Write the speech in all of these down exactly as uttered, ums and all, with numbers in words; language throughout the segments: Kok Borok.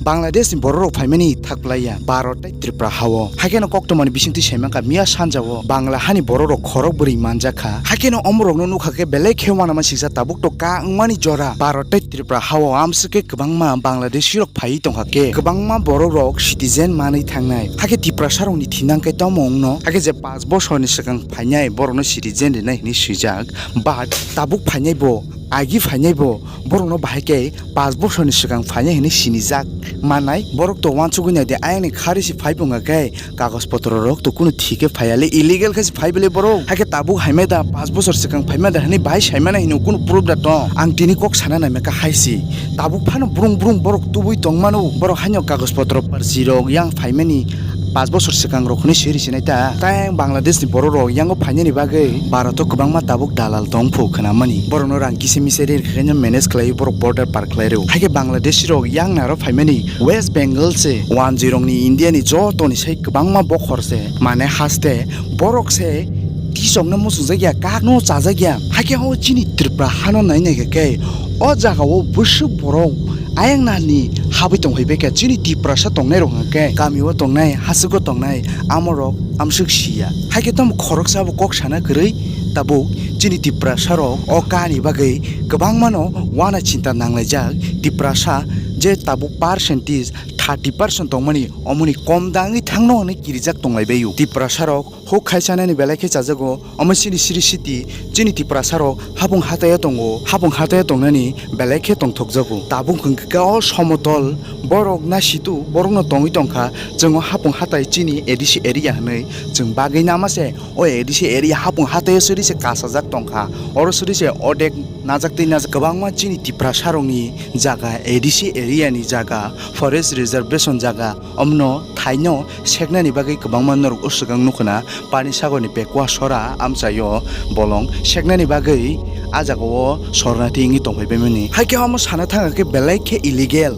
Bangladesh ni borok rok phaimani thakplaiya Bharat tei Tripura hao. Haikhe no koktwmani bisingtwi saimankha miya sanjao Bangla hani borok rok khorok bwrwi manjakha. Haikhe no omorokno nukha khe belai khe uanamasingcha tabuk to ka wngmani jora Bharat tei Tripura hao amswk khe kwbangma Bangladeshi rok phaiwi tongkha khe kwbangma borok rok citizen manwi thangnai. Haikhe Tiprasa rokni thinang khe tamo wngno? Haikhe je paanch bosorni swkang phainai borokno citizen rinai hinwi swijak, but tabuk phainai bo, agi phainai bo, borokno bahai khe paanch bosorni swkang phainai hinwi sinijak manai. Borok to uansugwi naidi, ayangni khari se phai wngkha khe kagoj potro rok to kunu thik khe phaiya le, illegal khe se phai bele borok. Haikhe tabuk haimai da, paanch bosor swkang phaimai da hinwi bahai saimana hinwi kunu proof da tong? Ang tini kok sana naimaka hai se. Tabuk phano brung brung borok tubui tongmano, borok haino kagoj potro parchi rok yang phaimani paanch bosor swkang rok hinwi swi rwsinai ta. Tai ang Bangladesh ni borok rok yango phainani bagwi Bharat o kwbangma tabuk dalal tong phu khwnamani. Borokno rang kisa misa ri rwkha khe manage khlaiwi borok border par khlai rw. Haikhe Bangladeshi rok yang naro phaimani West Bengal se wanjwi rokni India ni joto ni sai kwbangma bokhor se, mane haste borok se tisokno muchungjak ya, kakno chajak ya. Haikhe o chini Tripura hano nai naikha khe o jaga o bwswk borok ayang nani habwi tong hai bai kha. Chini Tiprasa tongnai rok hwnkha khe kami o tongnai, hasuk o tongnai, amo rok amswk si ya. Haikhe tamo khoroksa bo kok sana kwrwi tabuk chini Tiprasa rok o kani bagwi kwbangma no uana chinta nanglaijak. Tiprasa je tabuk percentage thirty percent tongmani, omoni kom da wngwi thangno hwnwi kirijak tonglai bai o. Tiprasa rok huk khai chanani belai khe chajago. Omo chini siri siti, chini Tiprasa rok hapung hatai o tongo, hapung hatai o tongnani belai khe tongthokjago. Tabuk hwnkhe khe o somotol borok na situ, borokno tongwi tongkha. Chwng o hapung hatai chini A D C area hwnwi chwng bagwi nama se. O A D C area hapung hatai o siri se kasajak tongkha, oro siri se odek najak tei najak. Kwbangma chini Tiprasa rokni jaga, A D C area ni jaga, forest reservation jaga, omno thaino seknani bagwi kwbangma norok o swkang nukho na. Pani sagor ni pekua sora amchaio bolong seknani bagwi a jaga o sornathi wngwi tongphai baimani. Haikhe omo sana thangkha khe belai khe illegal.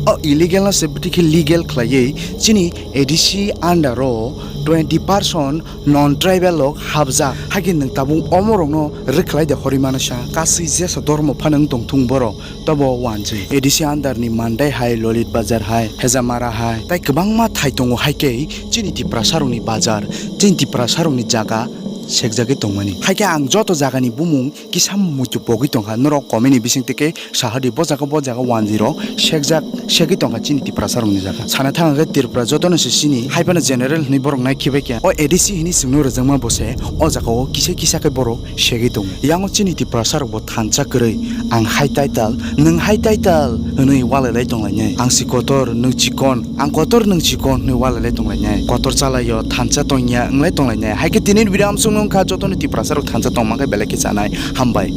O illegal no se bwtwi khe legal khlaiwi chini A D C under o twenty percent non tribal rok hapjak. Haikhe nwng tabuk omo rokno rwkhlai de horwi mano sa? Kasui jesa dormo phano wng tong thung borok. Tobo wanjwi A D C under ni Mandai hai, Lolit Bazar hai, Hejamara hai, tai kwbangma thai tongo. Haikhe chini Tiprasa rokni bazar, chini Tiprasa rokni jaga sekjagwi tongmani. Haikhe ang joto jagani bumung kisa muitu pogwi tongkha, norok comment ni bisingtwi khe sahadi bo jaga, bo jaga wanjwi rok sekjak, segwi tongkha chini Tiprasa rokni jaga. Sana thangkha khe Tripura jotono se chini, haiphano general hinwi borok nai khibai kha. O A D C hinwi chwngno rwjakma bo se o jaga o kisa kisa khe borok segwi tongo. Yango chini Tiprasa rok bo thansa kwrwi, ang hai title, nwng hai title hwnwi walai lai tonglainai. Ang si kotor, nwng chikon, ang kotor, nwng chikon hwnwi walai lai tonglainai. Kotor chalaio thansa tongya wnglai tonglainai. Haikhe tini video amsukno wngkha, jotono Tiprasa rok thansa tongma khe belai khe chanai. Hambai.